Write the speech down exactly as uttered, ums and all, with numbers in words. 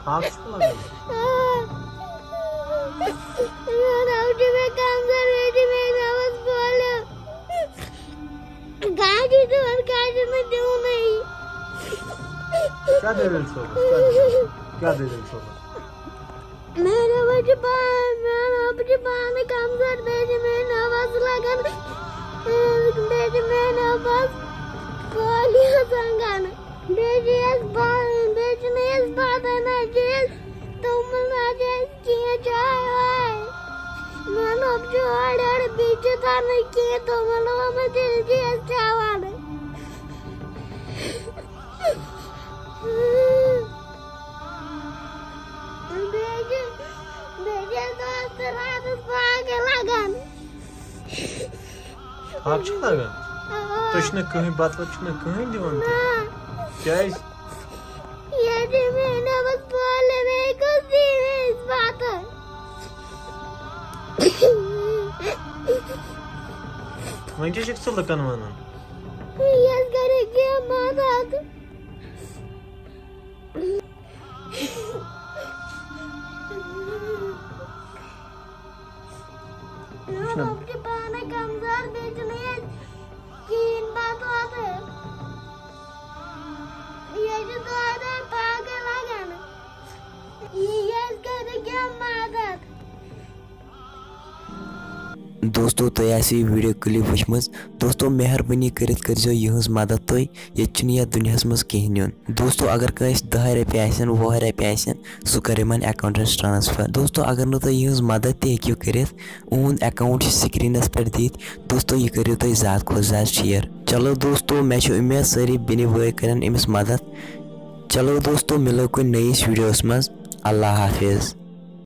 ہاکھ چھُ لگان۔ میون رب چھُ مےٚ کمزور، بیٚیہِ چھُ مےٚ نفس بولان۔ کانٛہہ چھُ دِوان، کانٛہہ چھُنہٕ دِوانٕے۔ کیٛاہ دٔلیٖل صٲبَس؟ کیٛاہ دٔلیٖل؟ کیٛاہ دٔلیٖل صٲبَس؟ میون رب چھُ پان-، میون رب چھُ پانہٕ کمزور، بیٚیہِ چھُ مےٚ نفس لگان، بیٚیہِ چھُ مےٚ نفس پٲلِتھ زنٛگن، بیٚیہِ چھُ یَس با-، بیٚیہِ چھُنہٕ یَس بتہٕ نہ چھِ یَس توٚمُل نہ چھِ یَس کینٛہہ، چاے واے۔ میون رب چھُ اورٕ یورٕ، بیٚیہِ چھُ تَنہٕ کینٛہہ توٚمُل ووٚمُل، تیٚلہِ چھِ یَس چاوان۔ بیٚیہِ چھِ، بیٚیہِ چھِ دۄہَس تہٕ راتَس پاکہِ لگان۔ ہاکھ چھُ لگان؟ تُہۍ چھِو نہٕ کٕہٕنۍ بَتہٕ وَتہٕ چھِو نہٕ کٕہٕنۍ دِوان تُہۍ؟ نہ، کیٛازِ؟ ییٚتہِ مےٚ نَبَس پالہِ، بیٚیہِ کُس دی مےٚ أسۍ بَتہٕ؟ وۄنۍ کیٛاہ چھِکھ ژٕ لُکَن وَنان؟ یَس کَرِ کینٛہہ مَدَد۔ مےٚ چھُ پانہٕ کمزور، بیٚیہِ چھُنہٕ ییٚتہِ کِہیٖنۍ بَتہٕ وَتہٕ۔ ییٚتہِ چھِ دۄہَے دۄہَے پاگل لَگان۔ یَس کَرِ کینٛہہ مَدَد۔ دوستو، تۄہہِ آسہِ یہِ ویٖڈیو کلپ وٕچھمٕژ۔ دوستو، مہربٲنی کٔرِتھ کٔرزیو یِہٕنٛز مدد تُہۍ۔ ییٚتہِ چھُنہٕ یتھ دُنیاہس منٛز کِہیٖنۍ نیُن۔ دوستو، اگر کٲنٛسہِ دَہ رۄپیہِ آسن، وُہ رۄپیہِ آسن، سُہ کر یِمن اکاونٹس ٹرانسفر۔ دوستو، اگر نہٕ تُہۍ یِہٕنٛز مدد تہِ ہیٚکِو کٔرِتھ، اُہُنٛد اکاونٹ چھُ سکرینس پٮ۪ٹھ دِتھ۔ دوستو، یہِ کٔرِو تُہۍ زیادٕ کھۄتہٕ زیادٕ شیئر۔ چلو دوستو، مےٚ چھِ اُمید سٲری بیٚنہِ بٲے کرن أمِس مدد۔ چلو دوستو، مِلو کُنہِ نٔیِس ویٖڈیوس منٛز۔ اللہ حافظ۔